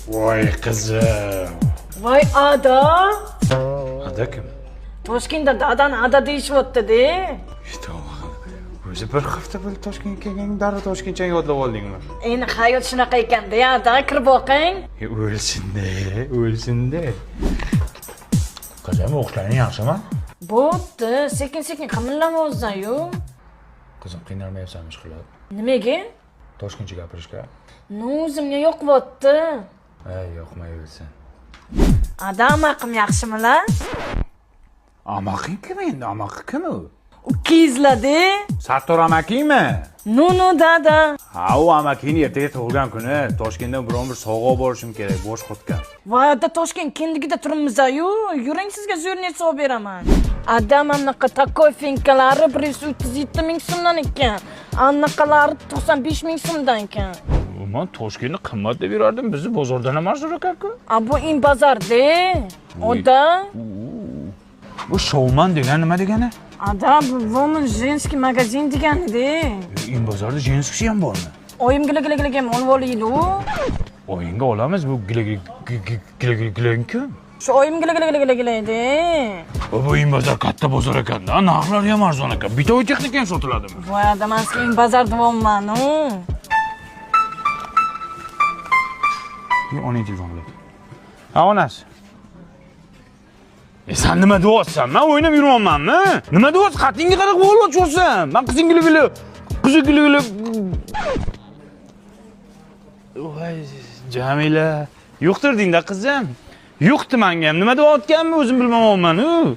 Voy qizim. Voy ada. Ada kim? Toshkentda dadani ada deyishyapti-da. O'zi bir hafta bo'ldi Toshkentga kelganing, darrov Toshkentchani yodlab oldingmi? Endi hayot shunaqa ekanda, ada, kirib boqing. O'lsin-da, o'lsin-da. Qizim, o'qishlaring yaxshimi? Bo'pti, sekin-sekin qimillamasan-yu. Qizim, qiynalmayapsanmi ish qilib? Nimaga? Toshkentcha gapirishga? Ну, o'zimga yoqyapti. Ey, yoqmay o'lsin. Ada, amaqim yaxshimilar? Amaqing kim endi? Amaqi kim u? Ukangizlar-da. Sattor amakingmi? Ну, ну, dada. Ha, u amakingni ertaga tug'ilgan kuni. Toshkentdan biron bir sovg'a olib borishim kerak, bosh qotgan. Voy ada, Toshkent kendigida turibmiz-yu. Yuring, sizga zo'r sovg'a beraman. Ada, mana bunaqa такой фенка lari 137 ming so'mdan ekan. Anaqalari 95 ming so'mdan ekan. Man Toshkentni qimmat deb yurardim, bizni bozordan ham arzon ekan-ku. A bu in bozorda. Oda. Bu shouman degani nima degani? Ada, bu woman женский magazin degani-da. In bozorda женский ham bormi? Oyim gila gila gila ham olib olaylik. Oyingga olamiz, bu gila gila gila gila gila kim? Shu oyim gila gila gila gila gila edi. Bu in bozor katta bozor ekanda, narxlari ham arzon ekan. Бытовой texnika ham sotiladimi? Voy ada, man sizga in bozor deyapman-u. Onang telefon qiladi. Ha, onasi. E sen nima deyapsan? Men o'ynab yuribmanmi? Nima deyapsan? Qatingga qanaqa qo'l ochyapsan? Men qizing gili gili, qizi gili gili. Voy, Jamila, yuqtirding-da qizim. Yuqti menga ham. Nima deyotganimni o'zim bilmayapman-u.